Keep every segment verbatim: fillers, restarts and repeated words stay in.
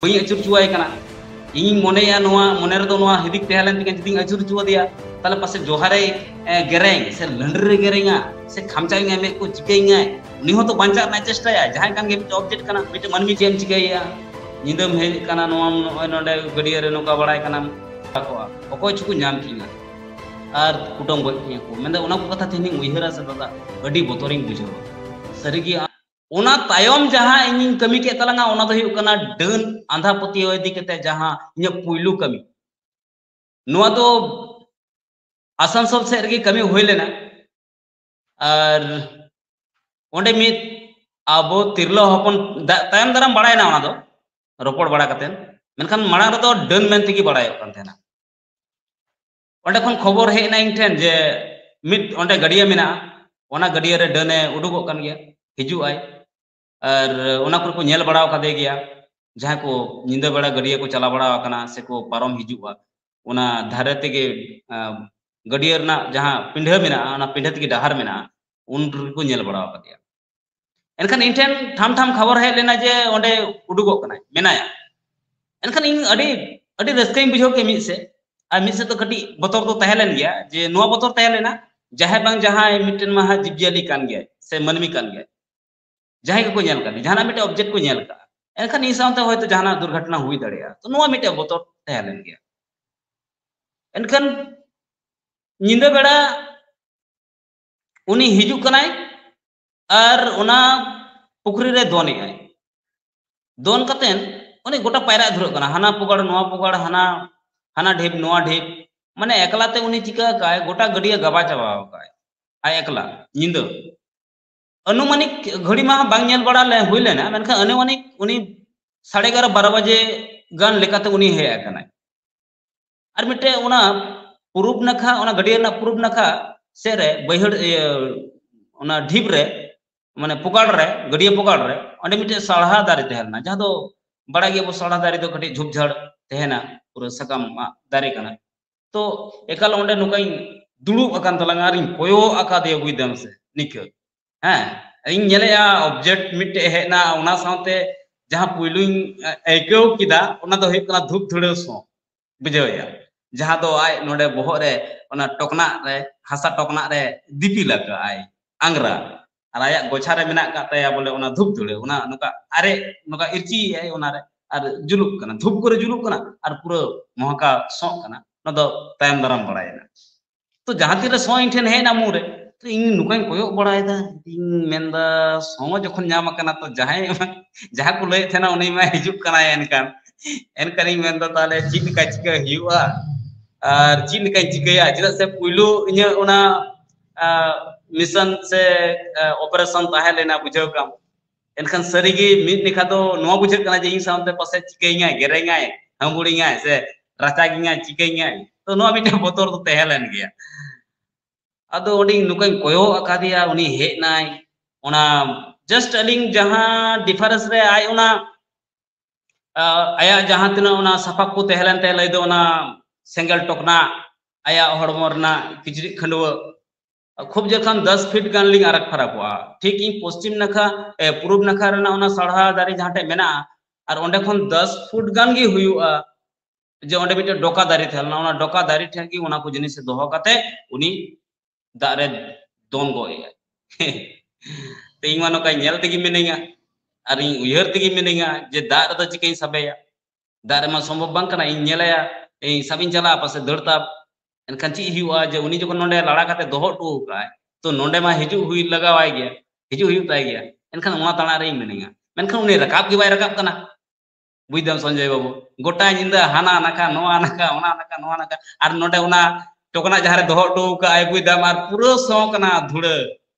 ᱵᱟᱹᱧ ᱟᱹᱪᱩᱨ ᱦᱚᱪᱚᱣᱟᱭ ᱠᱟᱱᱟ᱾ ᱤᱧᱤᱧ ᱢᱚᱱᱮᱭᱟ, ᱱᱚᱣᱟ ᱢᱚᱱᱮ ᱨᱮᱫᱚ ᱱᱚᱣᱟ ᱦᱤᱫᱤᱡ ᱛᱟᱦᱮᱸ ᱞᱮᱱ ᱛᱤᱧᱟ, ᱡᱩᱫᱤᱧ ᱟᱹᱪᱩᱨ ᱦᱚᱪᱚ ᱟᱫᱮᱭᱟ, ᱛᱟᱦᱞᱮ ᱯᱟᱥᱮ ᱡᱚᱦᱟᱨᱮ, ᱮ, ᱜᱮᱨᱮᱧ ᱥᱮ ᱞᱟᱹᱸᱰᱨᱤ ᱨᱮ ᱜᱮᱨᱮᱧᱟ ᱥᱮ ᱠᱷᱟᱢᱪᱟᱣᱤᱧᱟ, ᱢᱮᱫ ᱠᱚ ᱪᱤᱠᱟᱹᱧᱟᱭ᱾ ᱩᱱᱤ ᱦᱚᱸᱛᱚ ᱵᱟᱧᱪᱟᱜ ᱨᱮᱱᱟᱜ ᱪᱮᱥᱴᱟᱭᱟ, ᱡᱟᱦᱟᱸᱭ ᱠᱟᱱ ᱜᱮ ᱢᱤᱫᱴᱮᱱ object ᱠᱟᱱᱟ, ᱢᱤᱫᱴᱮᱱ ᱢᱟᱹᱱᱢᱤ ᱪᱮᱫ ᱮᱢ ᱪᱤᱠᱟᱹᱭᱮᱭᱟ? ᱧᱤᱫᱟᱹᱢ ᱦᱮᱡ ᱟᱠᱟᱱᱟ, ᱱᱚᱣᱟ ᱱᱚᱜᱼᱚᱭ ᱱᱚᱰᱮ ᱜᱟᱹᱰᱭᱟᱹ ᱨᱮ ᱱᱚᱝᱠᱟ ᱵᱟᱲᱟᱭ ᱠᱟᱱᱟᱢ, ᱚᱠᱚᱭ ᱪᱚᱠᱚ ᱧᱟᱢ ᱠᱤᱧᱟ ᱟᱨ ᱠᱩᱴᱟᱹᱢ ᱜᱚᱡ ᱠᱤᱧᱟ ᱠᱚ᱾ ᱢᱮᱱᱫᱟ, ᱚᱱᱟ ᱠᱚ ᱠᱟᱛᱷᱟ ᱛᱮᱦᱮᱧᱤᱧ ᱩᱭᱦᱟᱹᱨᱟ ᱥᱮ ᱫᱟᱫᱟ, ᱟᱹᱰᱤ ᱵᱚᱛᱚᱨᱤᱧ ᱵᱩᱡᱷᱟᱹᱣᱟ᱾ ᱥᱟᱹᱨᱤᱜᱮ, ᱚᱱᱟ ᱛᱟᱭᱚᱢ ᱡᱟᱦᱟᱸ ᱤᱧᱤᱧ ᱠᱟᱹᱢᱤ ᱠᱮᱫ ᱛᱟᱞᱟᱝᱟ, ᱚᱱᱟ ᱫᱚ ᱦᱩᱭᱩᱜ ᱠᱟᱱᱟ ᱰᱟᱹᱱ ᱟᱸᱫᱷᱟ ᱯᱟᱹᱛᱭᱟᱹᱣ ᱤᱫᱤ ᱠᱟᱛᱮ ᱡᱟᱦᱟᱸ ᱤᱧᱟᱹᱜ ᱯᱩᱭᱞᱩ ᱠᱟᱹᱢᱤ᱾ ᱱᱚᱣᱟ ᱫᱚ ᱟᱥᱟᱱᱥᱳᱞ ᱥᱮᱫ ᱨᱮᱜᱮ ᱠᱟᱹᱢᱤ ᱦᱩᱭ ᱞᱮᱱᱟ᱾ ᱟᱨ ᱚᱸᱰᱮ ᱢᱤᱫ ᱟᱵᱚ ᱛᱤᱨᱞᱟᱹ ᱦᱚᱯᱚᱱ ᱫᱟ-, ᱛᱟᱭᱚᱢ ᱫᱟᱨᱟᱢ ᱵᱟᱲᱟᱭᱮᱱᱟ ᱚᱱᱟ ᱫᱚ, ᱨᱚᱯᱚᱲ ᱵᱟᱲᱟ ᱠᱟᱛᱮ᱾ ᱢᱮᱱᱠᱷᱟᱱ ᱢᱟᱲᱟᱝ ᱨᱮᱫᱚ ᱰᱟᱹᱱ ᱢᱮᱱ ᱛᱮᱜᱮ ᱵᱟᱲᱟᱭᱚᱜ ᱠᱟᱱ ᱛᱟᱦᱮᱱᱟ᱾ ᱚᱸᱰᱮ ᱠᱷᱚᱱ ᱠᱷᱚᱵᱚᱨ ᱦᱮᱡ ᱮᱱᱟ ᱤᱧ ᱴᱷᱮᱱ ᱡᱮ ᱢᱤᱫ ᱚᱸᱰᱮ ᱜᱟᱹᱰᱭᱟᱹ ᱢᱮᱱᱟᱜᱼᱟ, ᱚᱱᱟ ᱜᱟᱹᱰᱭᱟᱹ ᱨᱮ ᱰᱟᱹᱱᱮ ᱩᱰᱩᱠᱚᱜ ᱠᱟᱱ ᱜᱮᱭᱟ, ᱦᱤᱡᱩᱜ ᱟᱭ᱾ ᱟᱨ ᱚᱱᱟ ᱠᱚᱨᱮ ᱠᱚ ᱧᱮᱞ ᱵᱟᱲᱟ ᱟᱠᱟᱫᱮ ᱜᱮᱭᱟ, ᱡᱟᱦᱟᱸᱭ ᱠᱚ ᱧᱤᱫᱟᱹ ᱵᱮᱲᱟ ᱜᱟᱹᱰᱭᱟᱹ ᱠᱚ ᱪᱟᱞᱟᱣ ᱵᱟᱲᱟ ᱟᱠᱟᱱᱟ ᱥᱮᱠᱚ ᱯᱟᱨᱚᱢ ᱦᱤᱡᱩᱜᱼᱟ, ᱚᱱᱟ ᱫᱷᱟᱨᱮ ᱛᱮᱜᱮ, ᱟᱸ, ᱜᱟᱹᱰᱭᱟᱹ ᱨᱮᱱᱟᱜ ᱡᱟᱦᱟᱸ ᱯᱤᱸᱰᱷᱟᱹ ᱢᱮᱱᱟᱜᱼᱟ, ᱚᱱᱟ ᱯᱤᱸᱰᱷᱟᱹ ᱛᱮᱜᱮ ᱰᱟᱦᱟᱨ ᱢᱮᱱᱟᱜᱼᱟ, ᱩᱱ ᱨᱮᱠᱚ ᱧᱮᱞ ᱵᱟᱲᱟ ᱟᱠᱟᱫᱮᱭᱟ᱾ ᱮᱱᱠᱷᱟᱱ ᱤᱧ ᱴᱷᱮᱱ ᱴᱷᱟᱢ ᱴᱷᱟᱢ ᱠᱷᱚᱵᱚᱨ ᱦᱮᱡ ᱞᱮᱱᱟ ᱡᱮ ᱚᱸᱰᱮ ᱩᱰᱩᱠᱚᱜ ᱠᱟᱱᱟᱭ, ᱢᱮᱱᱟᱭᱟ᱾ ᱮᱱᱠᱷᱟᱱ ᱤᱧ ᱟᱹᱰᱤ, ᱟᱹᱰᱤ ᱨᱟᱹᱥᱠᱟᱹᱧ ᱵᱩᱡᱷᱟᱹᱣ ᱠᱮᱫ ᱢᱤᱫ ᱥᱮᱫ, ᱟᱨ ᱢᱤᱫ ᱥᱮᱫ ᱫᱚ ᱠᱟᱹᱴᱤᱡ ᱵᱚᱛᱚᱨ ᱫᱚ ᱛᱟᱦᱮᱸ ᱞᱮᱱ ᱜᱮᱭᱟ, ᱡᱮ ᱱᱚᱣᱟ ᱵᱚᱛᱚᱨ ᱛᱟᱦᱮᱸ ᱞᱮᱱᱟ, ᱡᱟᱦᱟᱸᱭ ᱵᱟᱝ ᱡᱟᱦᱟᱸᱭ ᱢᱤᱫᱴᱮᱱ ᱢᱟ ᱦᱟᱸᱜ ᱡᱤᱵᱽᱼᱡᱤᱭᱟᱹᱞᱤ ᱠᱟᱱ ᱜᱮᱭᱟᱭ ᱥᱮ ᱢᱟᱹᱱᱢᱤ ᱠᱟᱱ ᱜᱮᱭᱟᱭ, ᱡᱟᱦᱟᱸᱭ ᱜᱮᱠᱚ ᱧᱮᱞ ᱠᱟᱫᱮ, ᱡᱟᱦᱟᱱᱟᱜ ᱢᱤᱫᱴᱮᱱ object ᱠᱚ ᱧᱮᱞ ᱠᱟᱜᱼᱟ, ᱮᱱᱠᱷᱟᱱ ᱤᱧ ᱥᱟᱶᱛᱮ ᱦᱚᱭᱛᱳ ᱡᱟᱦᱟᱱᱟᱜ ᱫᱩᱨᱜᱷᱚᱴᱚᱱᱟ ᱦᱩᱭ ᱫᱟᱲᱮᱭᱟᱜᱼᱟ᱾ ᱛᱚ, ᱱᱚᱣᱟ ᱢᱤᱫᱴᱮᱱ ᱵᱚᱛᱚᱨ ᱛᱟᱦᱮᱸ ᱞᱮᱱ ᱜᱮᱭᱟ᱾ ᱮᱱᱠᱷᱟᱱ ᱧᱤᱫᱟᱹ ᱵᱮᱲᱟ ᱩᱱᱤ ᱦᱤᱡᱩᱜ ᱠᱟᱱᱟᱭ ᱟᱨ ᱚᱱᱟ ᱯᱩᱠᱷᱨᱤ ᱨᱮ ᱫᱚᱱᱮᱜᱼᱟᱭ᱾ ᱫᱚᱱ ᱠᱟᱛᱮᱱ ᱩᱱᱤ ᱜᱚᱴᱟ ᱯᱟᱭᱨᱟᱜ ᱫᱷᱩᱨᱟᱹᱜ ᱠᱟᱱᱟ, ᱦᱟᱱᱟ ᱯᱚᱜᱟᱲ ᱱᱚᱣᱟ ᱯᱚᱜᱟᱲ, ᱦᱟᱱᱟ, ᱦᱟᱱᱟ ᱰᱷᱤᱯ ᱱᱚᱣᱟ ᱰᱷᱤᱯ, ᱢᱟᱱᱮ ᱮᱠᱞᱟ ᱛᱮ ᱩᱱᱤ ᱪᱤᱠᱟᱹ ᱟᱠᱟᱜᱼᱟᱭ, ᱜᱚᱴᱟ ᱜᱟᱹᱰᱭᱟᱹ ᱜᱟᱵᱟ ᱪᱟᱵᱟ ᱟᱠᱟᱜᱼᱟᱭ ᱟᱡ ᱮᱠᱞᱟ ᱧᱤᱫᱟᱹ᱾ ᱟᱹᱱᱩᱢᱟᱱᱤᱠ ᱜᱷᱟᱹᱲᱤ ᱢᱟ ᱵᱟᱝ ᱧᱮᱞ ᱵᱟᱲᱟ ᱞᱮ ᱦᱩᱭ ᱞᱮᱱᱟ, ᱢᱮᱱᱠᱷᱟᱱ ᱟᱹᱱᱩᱢᱟᱱᱤᱠ ᱩᱱᱤ ᱥᱟᱲᱮ ᱮᱜᱟᱨᱚ ᱵᱟᱨᱚ ᱵᱟᱡᱮ ᱜᱟᱱ ᱞᱮᱠᱟᱛᱮ ᱩᱱᱤ ᱦᱮᱡ ᱟᱠᱟᱱᱟᱭ᱾ ᱟᱨ ᱢᱤᱫᱴᱮᱡ ᱚᱱᱟ ᱯᱩᱨᱩᱵ ᱱᱟᱠᱷᱟ, ᱚᱱᱟ ᱜᱟᱹᱰᱭᱟᱹ ᱨᱮᱱᱟᱜ ᱯᱩᱨᱩᱵ ᱱᱟᱠᱷᱟ ᱥᱮᱫ ᱨᱮ ᱵᱟᱹᱭᱦᱟᱹᱲ, ᱤᱭᱟᱹ, ᱚᱱᱟ ᱰᱷᱤᱯ ᱨᱮ, ᱢᱟᱱᱮ ᱯᱚᱜᱟᱲ ᱨᱮ, ᱜᱟᱹᱰᱭᱟᱹ ᱯᱚᱜᱟᱲ ᱨᱮ, ᱚᱸᱰᱮ ᱢᱤᱫᱴᱮᱡ ᱥᱟᱲᱦᱟ ᱫᱟᱨᱮ ᱛᱟᱦᱮᱸ ᱞᱮᱱᱟ, ᱡᱟᱦᱟᱸ ᱫᱚ ᱵᱟᱲᱟᱭ ᱜᱮᱭᱟ ᱵᱚ, ᱥᱟᱲᱦᱟ ᱫᱟᱨᱮ ᱫᱚ ᱠᱟᱹᱴᱤᱡ ᱡᱷᱩᱯ ᱡᱷᱟᱲ ᱛᱟᱦᱮᱱᱟ, ᱯᱩᱨᱟᱹ ᱥᱟᱠᱟᱢ ᱢᱟᱜ ᱫᱟᱨᱮ ᱠᱟᱱᱟ᱾ ᱛᱚ ᱮᱠᱟᱞ ᱚᱸᱰᱮ ᱱᱚᱝᱠᱟᱧ ᱫᱩᱲᱩᱵ ᱟᱠᱟᱱ ᱛᱟᱞᱟᱝᱟ ᱟᱨᱤᱧ ᱠᱚᱭᱚᱜ ᱟᱠᱟᱫᱮᱭᱟ, ᱵᱩᱡᱽ ᱫᱟᱢ ᱥᱮ, ᱱᱤᱠᱟᱹ᱾ ᱦᱮᱸ, ᱤᱧ ᱧᱮᱞᱮᱜᱼᱟ object ᱢᱤᱫᱴᱮᱡ ᱦᱮᱡ ᱮᱱᱟ, ᱚᱱᱟ ᱥᱟᱶᱛᱮ ᱡᱟᱦᱟᱸ ᱯᱩᱭᱞᱩᱧ ᱟᱹᱭᱠᱟᱹᱣ ᱠᱮᱫᱟ, ᱚᱱᱟ ᱫᱚ ᱦᱩᱭᱩᱜ ᱠᱟᱱᱟ ᱫᱷᱩᱯ ᱫᱷᱩᱲᱟᱹᱣ ᱥᱚ, ᱵᱩᱡᱷᱟᱹᱣᱮᱭᱟ, ᱡᱟᱦᱟᱸ ᱫᱚ ᱟᱡ ᱱᱚᱰᱮ ᱵᱚᱦᱚᱜ ᱨᱮ ᱚᱱᱟ ᱴᱚᱠᱱᱟᱜ ᱨᱮ, ᱦᱟᱥᱟ ᱴᱚᱠᱱᱟᱜ ᱨᱮ ᱫᱤᱯᱤᱞ ᱟᱠᱟᱫ ᱟᱭ ᱟᱝᱜᱽᱨᱟ, ᱟᱨ ᱟᱭᱟᱜ ᱜᱚᱪᱷᱟ ᱨᱮ ᱢᱮᱱᱟᱜ ᱟᱠᱟᱫ ᱛᱟᱭᱟ ᱵᱚᱞᱮ ᱚᱱᱟ ᱫᱷᱩᱯ ᱫᱷᱩᱲᱟᱹᱣ, ᱚᱱᱟ ᱱᱚᱝᱠᱟ ᱟᱨᱮ ᱱᱚᱝᱠᱟ ᱤᱨᱪᱤᱭᱮᱫ ᱟᱭ ᱚᱱᱟᱨᱮ, ᱟᱨ ᱡᱩᱞᱩᱜ ᱠᱟᱱᱟ, ᱫᱷᱩᱯ ᱠᱚᱨᱮ ᱡᱩᱞᱩᱜ ᱠᱟᱱᱟ, ᱟᱨ ᱯᱩᱨᱟᱹ ᱢᱚᱦᱚᱠᱟ ᱥᱚᱜ ᱠᱟᱱᱟ, ᱚᱱᱟ ᱫᱚ ᱛᱟᱭᱚᱢ ᱫᱟᱨᱟᱢ ᱵᱟᱲᱟᱭᱮᱱᱟ᱾ ᱛᱚ ᱡᱟᱦᱟᱸ ᱛᱤᱱᱨᱮ ᱥᱚ ᱤᱧ ᱴᱷᱮᱱ ᱦᱮᱡ ᱮᱱᱟ ᱢᱩ ᱨᱮ, ᱛᱚ ᱤᱧ ᱱᱚᱝᱠᱟᱧ ᱠᱚᱭᱚᱜ ᱵᱟᱲᱟᱭᱮᱫᱟ, ᱤᱧ ᱢᱮᱱᱫᱟ ᱥᱚ ᱡᱚᱠᱷᱚᱱ ᱧᱟᱢ ᱟᱠᱟᱱᱟ, ᱛᱚ ᱡᱟᱦᱟᱸᱭ ᱡᱟᱦᱟᱸ ᱠᱚ ᱞᱟᱹᱭᱮᱫ ᱛᱟᱦᱮᱱᱟ ᱩᱱᱤ ᱢᱟ ᱦᱤᱡᱩᱜ ᱠᱟᱱᱟᱭ, ᱮᱱᱠᱷᱟᱱ ᱮᱱᱠᱷᱟᱱᱤᱧ ᱢᱮᱱᱫᱟ ᱛᱟᱦᱚᱞᱮ ᱪᱮᱫ ᱞᱮᱠᱟ ᱪᱤᱠᱟᱹ ᱦᱩᱭᱩᱜᱼᱟ ᱟᱨ ᱪᱮᱫ ᱞᱮᱠᱟᱧ ᱪᱤᱠᱟᱹᱭᱟ, ᱪᱮᱫᱟᱜ ᱥᱮ ᱯᱩᱭᱞᱩ ᱤᱧᱟᱹᱜ ᱚᱱᱟ ᱢᱤᱥᱚᱱ ᱥᱮ ᱚᱯᱟᱨᱮᱥᱚᱱ ᱛᱟᱦᱮᱸ ᱞᱮᱱᱟ, ᱵᱩᱡᱷᱟᱹᱣ ᱠᱟᱢ᱾ ᱮᱱᱠᱷᱟᱱ ᱥᱟᱹᱨᱤᱜᱮ ᱢᱤᱫ ᱱᱟᱠᱷᱟ ᱫᱚ ᱱᱚᱣᱟ ᱵᱩᱡᱷᱟᱹᱜ ᱠᱟᱱᱟ ᱡᱮ ᱤᱧ ᱥᱟᱶᱛᱮ ᱯᱟᱥᱮᱡ ᱪᱤᱠᱟᱹᱧᱟᱭ, ᱜᱮᱨᱮᱧᱟᱭ, ᱦᱟᱹᱢᱵᱩᱲᱤᱧᱟᱭ ᱥᱮ ᱨᱟᱪᱟᱜᱤᱧᱟᱭ, ᱪᱤᱠᱟᱹᱧᱟᱭ, ᱛᱚ ᱱᱚᱣᱟ ᱢᱤᱫᱴᱟᱝ ᱵᱚᱛᱚᱨ ᱫᱚ ᱛᱟᱦᱮᱸ ᱞᱮᱱ ᱜᱮᱭᱟ᱾ ᱟᱫᱚ ᱚᱸᱰᱮ ᱱᱚᱝᱠᱟᱧ ᱠᱚᱭᱚᱜ ᱟᱠᱟᱫᱮᱭᱟ, ᱩᱱᱤ ᱦᱮᱡ ᱮᱱᱟᱭ, ᱚᱱᱟ just ᱟᱹᱞᱤᱧ ᱡᱟᱦᱟᱸ ᱰᱤᱯᱷᱟᱨᱮᱱᱥ ᱨᱮ ᱟᱡ ᱚᱱᱟ ᱟᱭᱟᱜ ᱡᱟᱦᱟᱸ ᱛᱤᱱᱟᱹᱜ ᱚᱱᱟ ᱥᱟᱯᱟᱵ ᱠᱚ ᱛᱟᱦᱮᱸ ᱞᱮᱱ ᱛᱟᱭᱟ, ᱞᱟᱹᱭ ᱫᱚ ᱚᱱᱟ ᱥᱮᱸᱜᱮᱞ ᱴᱚᱠᱱᱟ, ᱟᱭᱟᱜ ᱦᱚᱲᱢᱚ ᱨᱮᱱᱟᱜ ᱠᱤᱪᱨᱤᱡ ᱠᱷᱟᱹᱰᱣᱟᱹᱜ, ᱠᱷᱩᱵ ᱡᱳᱨ ᱠᱷᱟᱱ ᱫᱚᱥ ᱯᱷᱤᱴ ᱜᱟᱱ ᱞᱤᱧ ᱟᱨᱟᱜ ᱯᱷᱟᱨᱟᱠᱚᱜᱼᱟ᱾ ᱴᱷᱤᱠ ᱤᱧ ᱯᱚᱥᱪᱤᱢ ᱱᱟᱠᱷᱟ, ᱮ, ᱯᱩᱨᱩᱵ ᱱᱟᱠᱷᱟ ᱨᱮᱱᱟᱜ ᱚᱱᱟ ᱥᱟᱲᱦᱟ ᱫᱟᱨᱮ ᱡᱟᱦᱟᱸ ᱴᱷᱮᱡ ᱢᱮᱱᱟᱜᱼᱟ, ᱟᱨ ᱚᱸᱰᱮ ᱠᱷᱚᱱ ᱫᱚᱥ ᱯᱷᱩᱴ ᱜᱟᱱ ᱜᱮ ᱦᱩᱭᱩᱜᱼᱟ, ᱡᱮ ᱚᱸᱰᱮ ᱢᱤᱫᱴᱮᱱ ᱰᱚᱠᱟ ᱫᱟᱨᱮ ᱛᱟᱦᱮᱸ ᱞᱮᱱᱟ, ᱚᱱᱟ ᱰᱚᱠᱟ ᱫᱟᱨᱮ ᱴᱷᱮᱱ ᱜᱮ ᱚᱱᱟ ᱠᱚ ᱡᱤᱱᱤᱥ ᱫᱚᱦᱚ ᱠᱟᱛᱮ ᱩᱱᱤ ᱫᱟᱜ ᱨᱮ ᱫᱚᱱ ᱜᱚᱡ ᱮᱱᱟᱭ᱾ ᱛᱚ ᱤᱧ ᱢᱟ ᱱᱚᱝᱠᱟ ᱧᱮᱞ ᱛᱮᱜᱮ ᱢᱤᱱᱟᱹᱧᱟ, ᱟᱨ ᱤᱧ ᱩᱭᱦᱟᱹᱨ ᱛᱮᱜᱮ ᱢᱤᱱᱟᱹᱧᱟ ᱡᱮ ᱫᱟᱜ ᱨᱮᱫᱚ ᱪᱤᱠᱟᱹᱧ ᱥᱟᱵᱮᱭᱟ, ᱫᱟᱜ ᱨᱮᱢᱟ ᱥᱚᱢᱵᱷᱚᱵ ᱵᱟᱝ ᱠᱟᱱᱟ, ᱤᱧ ᱧᱮᱞᱮᱭᱟ, ᱤᱧ ᱥᱟᱵ ᱤᱧ ᱪᱟᱞᱟᱜᱼᱟ, ᱯᱟᱥᱮ ᱫᱟᱹᱲ ᱛᱟᱵ᱾ ᱮᱱᱠᱷᱟᱱ ᱪᱮᱫ ᱦᱩᱭᱩᱜᱼᱟ ᱡᱮ ᱩᱱᱤ ᱡᱚᱠᱷᱚᱱ ᱱᱚᱰᱮ ᱞᱟᱲᱟ ᱠᱟᱛᱮ ᱫᱚᱦᱚ ᱦᱚᱴᱚ ᱟᱠᱟᱫᱟᱭ, ᱛᱚ ᱱᱚᱰᱮ ᱢᱟ ᱦᱤᱡᱩᱜ ᱦᱩᱭ ᱞᱟᱜᱟᱣᱟᱭ ᱜᱮᱭᱟ, ᱦᱤᱡᱩᱜ ᱦᱩᱭᱩᱜ ᱛᱟᱭ ᱜᱮᱭᱟ᱾ ᱮᱱᱠᱷᱟᱱ ᱚᱱᱟ ᱛᱟᱲᱟᱜ ᱨᱮ ᱤᱧ ᱢᱤᱱᱟᱹᱧᱟ, ᱢᱮᱱᱠᱷᱟᱱ ᱩᱱᱤ ᱨᱟᱠᱟᱵ ᱜᱮ ᱵᱟᱭ ᱨᱟᱠᱟᱵ ᱠᱟᱱᱟ᱾ ᱵᱩᱡᱽ ᱫᱟᱢ ᱥᱚᱧᱡᱚᱭ ᱵᱟᱹᱵᱩ, ᱜᱚᱴᱟ ᱧᱤᱫᱟᱹ ᱦᱟᱱᱟ ᱱᱟᱠᱷᱟ, ᱱᱚᱣᱟ ᱱᱟᱠᱷᱟ, ᱚᱱᱟ ᱱᱟᱠᱷᱟ, ᱱᱚᱣᱟ ᱱᱟᱠᱷᱟ, ᱟᱨ ᱱᱚᱰᱮ ᱚᱱᱟ ᱴᱚᱠᱱᱟ ᱡᱟᱦᱟᱸ ᱨᱮ ᱫᱚᱦᱚ ᱦᱚᱴᱚ ᱟᱠᱟᱫ ᱟᱭ, ᱵᱩᱡᱽ ᱫᱟᱢ, ᱟᱨ ᱯᱩᱨᱟᱹ ᱥᱚ ᱠᱟᱱᱟ ᱫᱷᱩᱲᱟᱹ᱾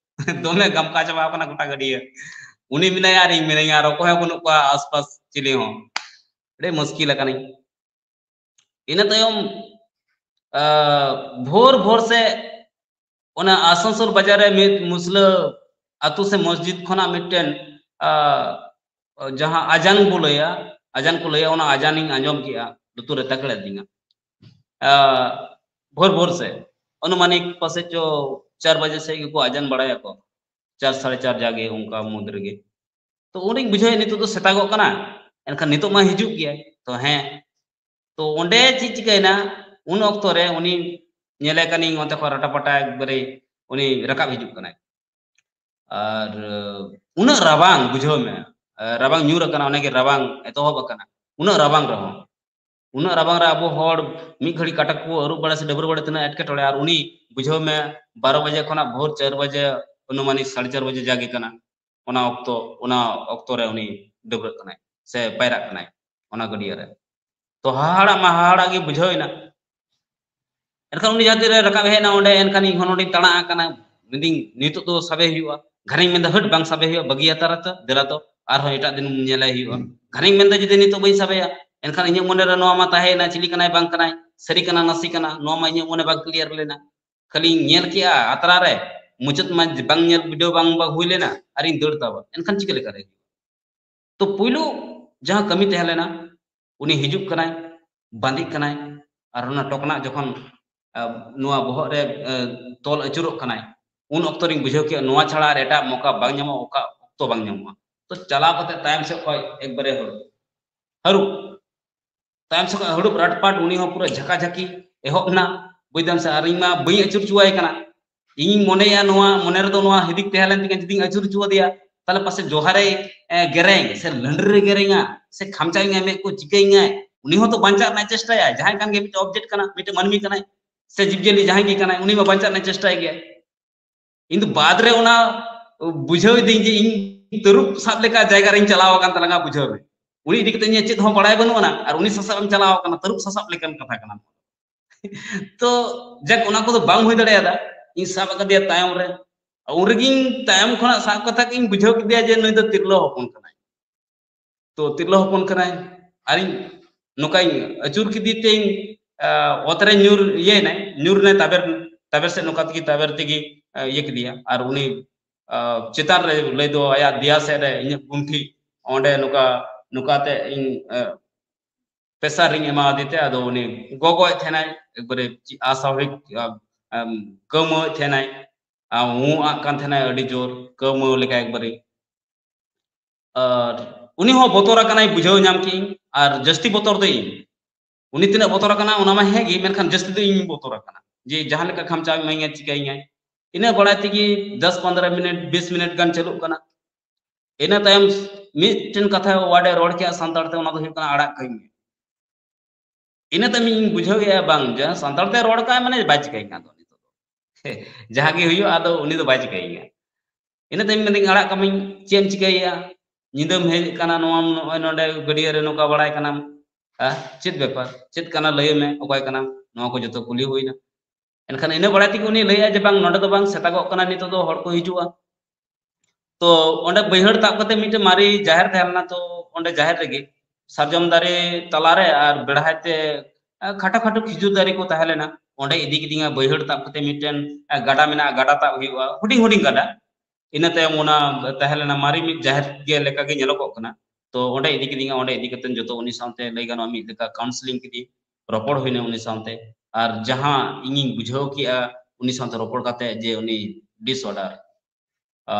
ᱫᱚᱢᱮ ᱜᱟᱢᱠᱟ ᱪᱟᱵᱟᱣ ᱠᱟᱱᱟ ᱜᱚᱴᱟ ᱜᱟᱹᱰᱭᱟᱹ᱾ ᱩᱱᱤ ᱢᱮᱱᱟᱭᱟ ᱟᱨ ᱤᱧ ᱢᱤᱱᱟᱹᱧᱟ, ᱟᱨ ᱚᱠᱚᱭ ᱦᱚᱸ ᱵᱟᱹᱱᱩᱜ ᱠᱚᱣᱟ ᱟᱥᱯᱟᱥ ᱪᱤᱞᱤ ᱦᱚᱸ᱾ ᱟᱹᱰᱤ ᱢᱩᱥᱠᱤᱞ ᱟᱠᱟᱱᱟᱹᱧ᱾ ᱤᱱᱟᱹ ᱛᱟᱭᱚᱢ, ᱟ, ᱵᱷᱳᱨ ᱵᱷᱳᱨ ᱥᱮ ᱚᱱᱟ ᱟᱥᱟᱱᱥᱳᱞ ᱵᱟᱡᱟᱨ ᱨᱮ ᱢᱤᱫ ᱢᱩᱥᱞᱟᱹ ᱟᱛᱳ ᱥᱮ ᱢᱚᱥᱡᱤᱫ ᱠᱷᱚᱱᱟᱜ ᱢᱤᱫᱴᱮᱱ, ᱟ, ᱡᱟᱦᱟᱸ ᱟᱡᱟᱱ ᱵᱚ ᱞᱟᱹᱭᱟ, ᱟᱡᱟᱱ ᱠᱚ ᱞᱟᱹᱭᱟ, ᱚᱱᱟ ᱟᱡᱟᱱᱤᱧ ᱟᱸᱡᱚᱢ ᱠᱮᱜᱼᱟ, ᱞᱩᱛᱩᱨ ᱨᱮ ᱛᱟᱠᱲᱮ ᱟᱹᱫᱤᱧᱟ᱾ ᱟ, ᱵᱷᱳᱨ ᱵᱷᱳᱨ ᱥᱮ, ᱟᱱᱩᱢᱟᱱᱤᱠ ᱯᱟᱥᱮᱡ ᱪᱚ ᱪᱟᱨ ᱵᱟᱡᱮ ᱥᱮᱫ ᱜᱮᱠᱚ ᱟᱡᱟᱱ ᱵᱟᱲᱟᱭᱟᱠᱚ, ᱪᱟᱨ, ᱥᱟᱲᱮ ᱪᱟᱨ, ᱡᱟᱜᱮ ᱚᱱᱠᱟ ᱢᱩᱫᱽ ᱨᱮᱜᱮ᱾ ᱛᱚ ᱩᱱᱨᱤᱧ ᱵᱩᱡᱷᱟᱹᱣᱮᱫ ᱱᱤᱛᱚᱜ ᱫᱚ ᱥᱮᱛᱟᱜᱚᱜ ᱠᱟᱱᱟ, ᱮᱱᱠᱷᱟᱱ ᱱᱤᱛᱚᱜ ᱢᱟ ᱦᱤᱡᱩᱜ ᱜᱮᱭᱟᱭ᱾ ᱛᱚ ᱦᱮᱸ, ᱛᱚ ᱚᱸᱰᱮ ᱪᱮᱫ ᱪᱤᱠᱟᱹᱭᱮᱱᱟ, ᱩᱱ ᱚᱠᱛᱚ ᱨᱮ ᱩᱱᱤ ᱧᱮᱞᱮ ᱠᱟᱹᱱᱟᱹᱧ ᱚᱱᱛᱮ ᱠᱷᱚᱱ ᱨᱟᱴᱟᱯᱟᱴᱟ ᱮᱠᱵᱟᱨᱮ ᱩᱱᱤ ᱨᱟᱠᱟᱵ ᱦᱤᱡᱩᱜ ᱠᱟᱱᱟᱭ᱾ ᱟᱨ ᱩᱱᱟᱹᱜ ᱨᱟᱵᱟᱝ, ᱵᱩᱡᱷᱟᱹᱣ ᱢᱮ, ᱨᱟᱵᱟᱝ ᱧᱩᱨ ᱟᱠᱟᱱᱟ, ᱚᱱᱟᱜᱮ ᱨᱟᱵᱟᱝ ᱮᱛᱚᱦᱚᱵ ᱟᱠᱟᱱᱟ᱾ ᱩᱱᱟᱹᱜ ᱨᱟᱵᱟᱝ ᱨᱮᱦᱚᱸ, ᱩᱱᱟᱹᱜ ᱨᱟᱵᱟᱝ ᱨᱮ ᱟᱵᱚ ᱦᱚᱲ ᱢᱤᱫ ᱜᱷᱟᱹᱲᱤ ᱠᱟᱴᱟ ᱠᱚ ᱟᱹᱨᱩᱵ ᱵᱟᱲᱟ ᱥᱮ ᱰᱟᱹᱵᱽᱨᱟᱹ ᱵᱟᱲᱟ ᱛᱤᱱᱟᱹᱜ ᱮᱴᱠᱮᱴᱚᱬᱮ, ᱟᱨ ᱩᱱᱤ ᱵᱩᱡᱷᱟᱹᱣ ᱢᱮ ᱵᱟᱨᱚ ᱵᱟᱡᱮ ᱠᱷᱚᱱᱟᱜ ᱵᱷᱳᱨ ᱪᱟᱨ ᱵᱟᱡᱮ ᱟᱹᱱᱩᱢᱟᱱᱤᱠ ᱥᱟᱲᱮ ᱪᱟᱨ ᱵᱟᱡᱮ ᱡᱟᱜᱮ ᱠᱟᱱᱟ, ᱚᱱᱟ ᱚᱠᱛᱚ, ᱚᱱᱟ ᱚᱠᱛᱚ ᱨᱮ ᱩᱱᱤ ᱰᱟᱹᱵᱽᱨᱟᱹᱜ ᱠᱟᱱᱟᱭ ᱥᱮ ᱯᱟᱭᱨᱟᱜ ᱠᱟᱱᱟᱭ ᱚᱱᱟ ᱜᱟᱹᱰᱭᱟᱹ ᱨᱮ᱾ ᱛᱚ ᱦᱟᱦᱟᱲᱟᱜ ᱢᱟ ᱦᱟᱦᱟᱲᱟᱜ ᱜᱮ ᱵᱩᱡᱷᱟᱹᱣ ᱮᱱᱟ᱾ ᱮᱱᱠᱷᱟᱱ ᱩᱱᱤ ᱡᱟᱦᱟᱸ ᱛᱤᱨᱮ ᱨᱟᱠᱟᱵ ᱦᱮᱡ ᱮᱱᱟ ᱚᱸᱰᱮ, ᱮᱱᱠᱷᱟᱱ ᱤᱧ ᱦᱚᱸ ᱱᱚᱸᱰᱮᱧ ᱛᱟᱲᱟᱜ ᱟᱠᱟᱱᱟ᱾ ᱢᱮᱱᱫᱟᱹᱧ ᱱᱤᱛᱚᱜ ᱫᱚ ᱥᱟᱵᱮ ᱦᱩᱭᱩᱜᱼᱟ᱾ ᱜᱷᱟᱱᱮᱧ ᱢᱮᱱᱫᱟ ᱦᱟᱹᱴ, ᱵᱟᱝ ᱥᱟᱵᱮ ᱦᱩᱭᱩᱜᱼᱟ, ᱵᱟᱹᱜᱤ ᱦᱟᱛᱟᱲ ᱟᱛᱚ, ᱫᱮᱞᱟ ᱛᱚ ᱟᱨᱦᱚᱸ ᱮᱴᱟᱜ ᱫᱤᱱ ᱧᱮᱞᱮ ᱦᱩᱭᱩᱜᱼᱟ᱾ ᱜᱷᱟᱱᱮᱧ ᱢᱮᱱᱫᱟ ᱡᱩᱫᱤ ᱱᱤᱛᱚᱜ ᱵᱟᱹᱧ ᱥᱟᱵᱮᱭᱟ, ᱮᱱᱠᱷᱟᱱ ᱤᱧᱟᱹᱜ ᱢᱚᱱᱮᱨᱮ ᱱᱚᱣᱟ ᱢᱟ ᱛᱟᱦᱮᱸᱭᱮᱱᱟ, ᱪᱤᱞᱤ ᱠᱟᱱᱟᱭ ᱵᱟᱝ ᱠᱟᱱᱟᱭ, ᱥᱟᱹᱨᱤ ᱠᱟᱱᱟ ᱱᱟᱥᱮ ᱠᱟᱱᱟ, ᱱᱚᱣᱟ ᱢᱟ ᱤᱧᱟᱹᱜ ᱢᱚᱱᱮ ᱵᱟᱝ clear ᱞᱮᱱᱟ᱾ ᱠᱷᱟᱹᱞᱤᱧ ᱧᱮᱞ ᱠᱮᱜᱼᱟ ᱟᱛᱨᱟ ᱨᱮ, ᱢᱩᱪᱟᱹᱫ ᱢᱟ ᱵᱟᱝ ᱧᱮᱞ ᱵᱤᱰᱟᱹᱣ ᱵᱟᱝ, ᱵᱟᱝ ᱦᱩᱭ ᱞᱮᱱᱟ, ᱟᱨᱤᱧ ᱫᱟᱹᱲ ᱛᱟᱵᱟ᱾ ᱮᱱᱠᱷᱟᱱ ᱪᱤᱠᱟᱹ ᱞᱮᱠᱟᱨᱮ ᱦᱩᱭᱩᱜᱼᱟ? ᱛᱚ ᱯᱩᱭᱞᱩ ᱡᱟᱦᱟᱸ ᱠᱟᱹᱢᱤ ᱛᱟᱦᱮᱸ ᱞᱮᱱᱟ, ᱩᱱᱤ ᱦᱤᱡᱩᱜ ᱠᱟᱱᱟᱭ, ᱵᱟᱸᱫᱮᱜ ᱠᱟᱱᱟᱭ, ᱟᱨ ᱚᱱᱟ ᱴᱚᱠᱱᱟᱜ ᱡᱚᱠᱷᱚᱱ, ᱟ, ᱱᱚᱣᱟ ᱵᱚᱦᱚᱜ ᱨᱮ, ᱟ, ᱛᱚᱞ ᱟᱹᱪᱩᱨᱚᱜ ᱠᱟᱱᱟᱭ, ᱩᱱ ᱚᱠᱛᱚ ᱨᱤᱧ ᱵᱩᱡᱷᱟᱹᱣ ᱠᱮᱜᱼᱟ ᱱᱚᱣᱟ ᱪᱷᱟᱲᱟ ᱟᱨ ᱮᱴᱟᱜ ᱢᱚᱠᱟ ᱵᱟᱝ ᱧᱟᱢᱚᱜᱼᱟ, ᱚᱠᱟ ᱚᱠᱛᱚ ᱵᱟᱝ ᱧᱟᱢᱚᱜᱼᱟ᱾ ᱛᱚ ᱪᱟᱞᱟᱣ ᱠᱟᱛᱮ ᱛᱟᱭᱚᱢ ᱥᱮᱫ ᱠᱷᱚᱱ ᱮᱠᱵᱟᱨᱮ ᱦᱟᱹᱨᱩᱵ, ᱦᱟᱹᱨᱩᱵ, ᱛᱟᱭᱚᱢ ᱥᱮᱫ ᱠᱷᱚᱱ ᱦᱟᱹᱨᱩᱵ ᱨᱟᱴᱯᱟᱴ, ᱩᱱᱤ ᱦᱚᱸ ᱯᱩᱨᱟᱹ ᱡᱷᱟᱠᱟ ᱡᱷᱟᱹᱠᱤ ᱮᱦᱚᱵ ᱮᱱᱟ, ᱵᱩᱡᱽ ᱫᱟᱢ ᱥᱮ? ᱟᱨ ᱤᱧ ᱢᱟ ᱵᱟᱹᱧ ᱟᱹᱪᱩᱨ ᱦᱚᱪᱚᱣᱟᱭ ᱠᱟᱱᱟ᱾ ᱤᱧᱤᱧ ᱢᱚᱱᱮᱭᱟ ᱱᱚᱣᱟ ᱢᱚᱱᱮ ᱨᱮᱫᱚ ᱱᱚᱣᱟ ᱦᱤᱫᱤᱡ ᱛᱟᱦᱮᱸ ᱞᱮᱱ ᱛᱤᱧᱟ, ᱡᱩᱫᱤᱧ ᱟᱹᱪᱩᱨ ᱦᱚᱪᱚ ᱟᱫᱮᱭᱟ, ᱛᱟᱦᱞᱮ ᱯᱟᱥᱮ ᱡᱚᱦᱟᱨᱮ, ᱮ, ᱜᱮᱨᱮᱧ ᱥᱮ ᱞᱟᱹᱸᱰᱨᱤ ᱨᱮ ᱜᱮᱨᱮᱧᱟ ᱥᱮ ᱠᱷᱟᱢᱪᱟᱣᱤᱧᱟᱭ, ᱢᱮᱫ ᱠᱚ ᱪᱤᱠᱟᱹᱧᱟᱭ᱾ ᱩᱱᱤ ᱦᱚᱸᱛᱚ ᱵᱟᱧᱪᱟᱜ ᱨᱮᱱᱟᱜ ᱪᱮᱥᱴᱟᱭᱟ, ᱡᱟᱦᱟᱸᱭ ᱠᱟᱱ ᱜᱮ ᱢᱤᱫᱴᱮᱱ object ᱠᱟᱱᱟ, ᱢᱤᱫᱴᱮᱱ ᱢᱟᱹᱱᱢᱤ ᱠᱟᱱᱟᱭ ᱥᱮ ᱡᱤᱵᱽᱼᱡᱤᱭᱟᱹᱞᱤ ᱡᱟᱦᱟᱸᱭ ᱜᱮ ᱠᱟᱱᱟᱭ, ᱩᱱᱤ ᱢᱟ ᱵᱟᱧᱪᱟᱜ ᱨᱮᱱᱟᱜ ᱪᱮᱥᱴᱟᱭ ᱜᱮᱭᱟᱭ᱾ ᱤᱧ ᱫᱚ ᱵᱟᱫ ᱨᱮ ᱚᱱᱟ ᱵᱩᱡᱷᱟᱹᱣ ᱤᱫᱟᱹᱧ ᱡᱮ ᱤᱧ ᱛᱟᱹᱨᱩᱵ ᱥᱟᱵ ᱞᱮᱠᱟ ᱡᱟᱭᱜᱟ ᱨᱤᱧ ᱪᱟᱞᱟᱣ ᱟᱠᱟᱱ ᱛᱟᱞᱟᱝᱟ, ᱵᱩᱡᱷᱟᱹᱣ ᱢᱮ᱾ ᱩᱱᱤ ᱤᱫᱤ ᱠᱟᱛᱮ ᱤᱧᱟᱹᱜ ᱪᱮᱫ ᱦᱚᱸ ᱵᱟᱲᱟᱭ ᱵᱟᱹᱱᱩᱜ ᱟᱱᱟ, ᱟᱨ ᱩᱱᱤ ᱥᱟᱥᱟᱵ ᱮᱢ ᱪᱟᱞᱟᱣ ᱟᱠᱟᱱᱟ, ᱛᱟᱹᱨᱩᱵ ᱥᱟᱥᱟᱵ ᱞᱮᱠᱟᱱ ᱠᱟᱛᱷᱟ ᱠᱟᱱᱟ᱾ ᱛᱚ ᱡᱟᱠ, ᱚᱱᱟ ᱠᱚᱫᱚ ᱵᱟᱝ ᱦᱩᱭ ᱫᱟᱲᱮᱭᱟᱫᱟ᱾ ᱤᱧ ᱥᱟᱵ ᱟᱠᱟᱫᱮᱭᱟ ᱛᱟᱭᱚᱢ ᱨᱮ, ᱩᱱ ᱨᱮᱜᱮᱧ ᱛᱟᱭᱚᱢ ᱠᱷᱚᱱᱟᱜ ᱥᱟᱵ ᱠᱟᱛᱷᱟ ᱤᱧ ᱵᱩᱡᱷᱟᱹᱣ ᱠᱮᱫᱮᱭᱟ ᱡᱮ ᱱᱩᱭ ᱫᱚ ᱛᱤᱨᱞᱟᱹ ᱦᱚᱯᱚᱱ ᱠᱟᱱᱟᱭ᱾ ᱛᱚ ᱛᱤᱨᱞᱟᱹ ᱦᱚᱯᱚᱱ ᱠᱟᱱᱟᱭ, ᱟᱨᱤᱧ ᱱᱚᱝᱠᱟᱧ ᱟᱹᱪᱩᱨ ᱠᱮᱫᱮ ᱛᱮᱧ, ᱟ, ᱚᱛ ᱨᱮ ᱧᱩᱨ ᱤᱭᱟᱹᱭᱮᱱᱟᱭ, ᱧᱩᱨ ᱮᱱᱟᱭ ᱛᱟᱵᱮᱨ, ᱛᱟᱵᱮᱨ ᱥᱮᱫ ᱱᱚᱝᱠᱟ ᱛᱮᱜᱮ, ᱛᱟᱵᱮᱨ ᱛᱮᱜᱮ, ᱟ, ᱤᱭᱟᱹ ᱠᱮᱫᱮᱭᱟ᱾ ᱟᱨ ᱩᱱᱤ, ᱟ, ᱪᱮᱛᱟᱱ ᱨᱮ ᱞᱟᱹᱭ ᱫᱚ ᱟᱭᱟᱜ ᱫᱮᱭᱟ ᱥᱮᱫ ᱨᱮ ᱤᱧᱟᱹᱜ ᱜᱩᱱᱴᱷᱤ ᱚᱸᱰᱮ ᱱᱚᱝᱠᱟ, ᱱᱚᱝᱠᱟ ᱛᱮ ᱤᱧ, ᱟ, pressure ᱤᱧ ᱮᱢᱟᱣᱟᱫᱮ ᱛᱮ, ᱟᱫᱚ ᱩᱱᱤ ᱜᱚᱜᱚᱭᱮᱫ ᱛᱟᱦᱮᱱᱟᱭ, ᱮᱠᱵᱟᱨᱮ ᱚᱥᱟᱵᱷᱟᱵᱤᱠ, ᱟ, ᱟᱢ, ᱠᱟᱹᱣᱢᱟᱹᱣᱮᱫ ᱛᱟᱦᱮᱱᱟᱭ, ᱟᱨ ᱩᱸ ᱟᱜ ᱠᱟᱱ ᱛᱟᱦᱮᱱᱟᱭ ᱟᱹᱰᱤ ᱡᱳᱨ, ᱠᱟᱹᱣᱢᱟᱹᱣ ᱞᱮᱠᱟ ᱮᱠᱵᱟᱨᱮ᱾ ᱟᱨ ᱩᱱᱤ ᱦᱚᱸ ᱵᱚᱛᱚᱨ ᱟᱠᱟᱱᱟᱭ, ᱵᱩᱡᱷᱟᱹᱣ ᱧᱟᱢ ᱠᱮᱜ ᱤᱧ᱾ ᱟᱨ ᱡᱟᱹᱥᱛᱤ ᱵᱚᱛᱚᱨ ᱫᱚ ᱤᱧ, ᱩᱱᱤ ᱛᱤᱱᱟᱹᱜ ᱵᱚᱛᱚᱨ ᱟᱠᱟᱱᱟ ᱚᱱᱟ ᱢᱟ ᱦᱮᱸ ᱜᱮ, ᱢᱮᱱᱠᱷᱟᱱ ᱡᱟᱹᱥᱛᱤ ᱫᱚ ᱤᱧ ᱵᱚᱛᱚᱨ ᱟᱠᱟᱱᱟ ᱡᱮ ᱡᱟᱦᱟᱸ ᱞᱮᱠᱟ ᱠᱷᱟᱢᱪᱟᱣ ᱤᱢᱟᱹᱧᱟᱭ, ᱪᱤᱠᱟᱹᱧᱟᱭ᱾ ᱤᱱᱟᱹ ᱵᱟᱲᱟᱭ ᱛᱮᱜᱮ ᱫᱚᱥ ᱯᱚᱱᱫᱽᱨᱚ ᱢᱤᱱᱤᱴ, ᱵᱤᱥ ᱢᱤᱱᱤᱴ ᱜᱟᱱ ᱪᱟᱹᱞᱩᱜ ᱠᱟᱱᱟ᱾ ᱤᱱᱟᱹ ᱛᱟᱭᱚᱢ ᱢᱤᱫᱴᱮᱱ ᱠᱟᱛᱷᱟ ᱣᱟᱨᱰ ᱮ ᱨᱚᱲ ᱠᱮᱜᱼᱟ ᱥᱟᱱᱛᱟᱲ ᱛᱮ, ᱚᱱᱟ ᱫᱚ ᱦᱩᱭᱩᱜ ᱠᱟᱱᱟ, "ᱟᱲᱟᱜ ᱠᱟᱹᱧ ᱢᱮ᱾" ᱤᱱᱟᱹ ᱛᱟᱭᱚᱢ ᱤᱧ ᱵᱩᱡᱷᱟᱹᱣ ᱮᱜᱼᱟ, ᱵᱟᱝ, ᱡᱟᱦᱟᱸ ᱥᱟᱱᱛᱟᱲ ᱛᱮ ᱨᱚᱲ ᱠᱟᱜᱼᱟᱭ, ᱢᱟᱱᱮ ᱵᱟᱭ ᱪᱤᱠᱟᱹᱧᱟ ᱟᱫᱚ ᱱᱤᱛᱚᱜ ᱫᱚ᱾ ᱡᱟᱦᱟᱸ ᱜᱮ ᱦᱩᱭᱩᱜᱼᱟ, ᱟᱫᱚ ᱩᱱᱤ ᱫᱚ ᱵᱟᱭ ᱪᱤᱠᱟᱹᱧᱟ᱾ ᱤᱱᱟᱹ ᱛᱟᱭᱚᱢ ᱢᱮᱱᱫᱟᱹᱧ, "ᱟᱲᱟᱜ ᱠᱟᱹᱢᱤᱧ, ᱪᱮᱫ ᱮᱢ ᱪᱤᱠᱟᱹᱭᱮᱜᱼᱟ?" "ᱧᱤᱫᱟᱹᱢ ᱦᱮᱡ ᱠᱟᱱᱟ, ᱱᱚᱣᱟ ᱱᱚᱜᱼᱚᱭ ᱱᱚᱰᱮ ᱜᱟᱹᱰᱭᱟᱹ ᱨᱮ ᱱᱚᱝᱠᱟ ᱵᱟᱲᱟᱭ ᱠᱟᱱᱟᱢ, ᱦᱮᱸ? ᱪᱮᱫ ᱵᱮᱯᱟᱨ? ᱪᱮᱫ ᱠᱟᱱᱟ ᱞᱟᱹᱭ ᱢᱮ, ᱚᱠᱚᱭ ᱠᱟᱱᱟᱢ?" ᱱᱚᱣᱟ ᱠᱚ ᱡᱚᱛᱚ ᱠᱩᱞᱤ ᱦᱩᱭᱱᱟ᱾ ᱮᱱᱠᱷᱟᱱ ᱤᱱᱟᱹ ᱵᱟᱲᱟᱭ ᱛᱮᱜᱮ ᱩᱱᱤ ᱞᱟᱹᱭᱮᱜᱼᱟ ᱡᱮ, "ᱵᱟᱝ, ᱱᱚᱰᱮ ᱫᱚ ᱵᱟᱝ, ᱥᱮᱛᱟᱜᱚᱜ ᱠᱟᱱᱟ, ᱱᱤᱛᱚᱜ ᱫᱚ ᱦᱚᱲ ᱠᱚ ᱦᱤᱡᱩᱜᱼᱟ᱾" ᱛᱚ ᱚᱸᱰᱮ ᱵᱟᱹᱭᱦᱟᱹᱲ ᱛᱟᱵ ᱠᱟᱛᱮ ᱢᱤᱫᱴᱮᱱ ᱢᱟᱨᱮ ᱡᱟᱦᱮᱨ ᱛᱟᱦᱮᱸ ᱞᱮᱱᱟ, ᱛᱚ ᱚᱸᱰᱮ ᱡᱟᱦᱮᱨ ᱨᱮᱜᱮ ᱥᱟᱨᱡᱚᱢ ᱫᱟᱨᱮ ᱛᱟᱞᱟᱨᱮ ᱟᱨ ᱵᱮᱲᱦᱟᱭ ᱛᱮ, ᱟ, ᱠᱷᱟᱴᱚ ᱠᱷᱟᱴᱚ ᱠᱷᱤᱡᱩᱨ ᱫᱟᱨᱮ ᱠᱚ ᱛᱟᱦᱮᱸ ᱞᱮᱱᱟ᱾ ᱚᱸᱰᱮ ᱤᱫᱤ ᱠᱤᱫᱤᱧᱟ, ᱵᱟᱹᱭᱦᱟᱹᱲ ᱛᱟᱵ ᱠᱟᱛᱮ ᱢᱤᱫᱴᱮᱱ, ᱟ, ᱜᱟᱰᱟ ᱢᱮᱱᱟᱜᱼᱟ, ᱜᱟᱰᱟ ᱛᱟᱵ ᱦᱩᱭᱩᱜᱼᱟ, ᱦᱩᱰᱤᱧ ᱦᱩᱰᱤᱧ ᱜᱟᱰᱟ᱾ ᱤᱱᱟᱹ ᱛᱟᱭᱚᱢ ᱚᱱᱟ ᱛᱟᱦᱮᱸ ᱞᱮᱱᱟ ᱢᱟᱨᱮ ᱢᱤᱫ ᱡᱟᱦᱮᱨ ᱜᱮ ᱞᱮᱠᱟᱜᱮ ᱧᱮᱞᱚᱜᱚᱜ ᱠᱟᱱᱟ᱾ ᱛᱚ ᱚᱸᱰᱮ ᱤᱫᱤ ᱠᱤᱫᱤᱧᱟ, ᱚᱸᱰᱮ ᱤᱫᱤ ᱠᱟᱛᱮ ᱡᱚᱛᱚ ᱩᱱᱤ ᱥᱟᱶᱛᱮ ᱞᱟᱹᱭ ᱜᱟᱱᱚᱜᱼᱟ ᱢᱤᱫ ᱞᱮᱠᱟ counselling ᱠᱤᱫᱤᱧ, ᱨᱚᱯᱚᱲ ᱦᱩᱭᱱᱟ ᱩᱱᱤ ᱥᱟᱶᱛᱮ᱾ ᱟᱨ ᱡᱟᱦᱟᱸ ᱤᱧᱤᱧ ᱵᱩᱡᱷᱟᱹᱣ ᱠᱮᱜᱼᱟ ᱩᱱᱤ ᱥᱟᱶᱛᱮ ᱨᱚᱯᱚᱲ ᱠᱟᱛᱮ ᱡᱮ ᱩᱱᱤ disorder, ᱟ,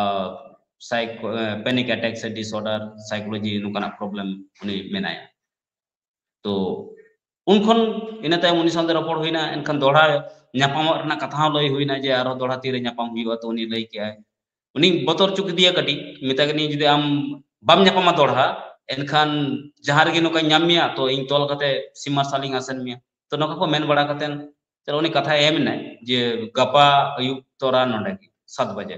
psycho-, ᱮ, panic attack ᱥᱮ disorder, psychology ᱱᱚᱝᱠᱟᱱᱟᱜ problem ᱩᱱᱤ ᱢᱮᱱᱟᱭᱟ᱾ ᱛᱚ ᱩᱱ ᱠᱷᱚᱱ ᱤᱱᱟᱹ ᱛᱟᱭᱚᱢ ᱩᱱᱤ ᱥᱟᱶᱛᱮ ᱨᱚᱯᱚᱲ ᱦᱩᱭᱱᱟ, ᱮᱱᱠᱷᱟᱱ ᱫᱚᱦᱲᱟ ᱧᱟᱯᱟᱢᱚᱜ ᱨᱮᱱᱟᱜ ᱠᱟᱛᱷᱟ ᱦᱚᱸ ᱞᱟᱹᱭ ᱦᱩᱭᱱᱟ ᱡᱮ ᱟᱨᱦᱚᱸ ᱫᱚᱦᱲᱟ ᱛᱤᱨᱮ ᱧᱟᱯᱟᱢ ᱦᱩᱭᱩᱜᱼᱟ᱾ ᱛᱚ ᱩᱱᱤ ᱞᱟᱹᱭ ᱠᱮᱜᱼᱟᱭ, ᱩᱱᱤᱧ ᱵᱚᱛᱚᱨ ᱦᱚᱪᱚ ᱠᱮᱫᱮᱭᱟ ᱠᱟᱹᱴᱤᱡ, ᱢᱮᱛᱟ ᱠᱟᱹᱫᱤᱧᱟ, "ᱡᱩᱫᱤ ᱟᱢ ᱵᱟᱢ ᱧᱟᱯᱟᱢᱟ ᱫᱚᱦᱲᱟ, ᱮᱱᱠᱷᱟᱱ ᱡᱟᱦᱟᱸ ᱨᱮᱜᱮ ᱱᱚᱝᱠᱟᱧ ᱧᱟᱢ ᱢᱮᱭᱟ, ᱛᱚ ᱤᱧ ᱛᱚᱞ ᱠᱟᱛᱮ ᱥᱤᱢ ᱢᱟᱨᱥᱟᱞᱤᱧ ᱟᱥᱮᱱ ᱢᱮᱭᱟ᱾" ᱛᱚ ᱱᱚᱝᱠᱟ ᱠᱚ ᱢᱮᱱ ᱵᱟᱲᱟ ᱠᱟᱛᱮ, ᱪᱚᱞᱚ ᱩᱱᱤ ᱠᱟᱛᱷᱟᱭ ᱮᱢ ᱮᱱᱟᱭ ᱡᱮ ᱜᱟᱯᱟ ᱟᱹᱭᱩᱵ ᱛᱚᱨᱟ ᱱᱚᱸᱰᱮ ᱜᱮ ᱥᱟᱛ ᱵᱟᱡᱮ᱾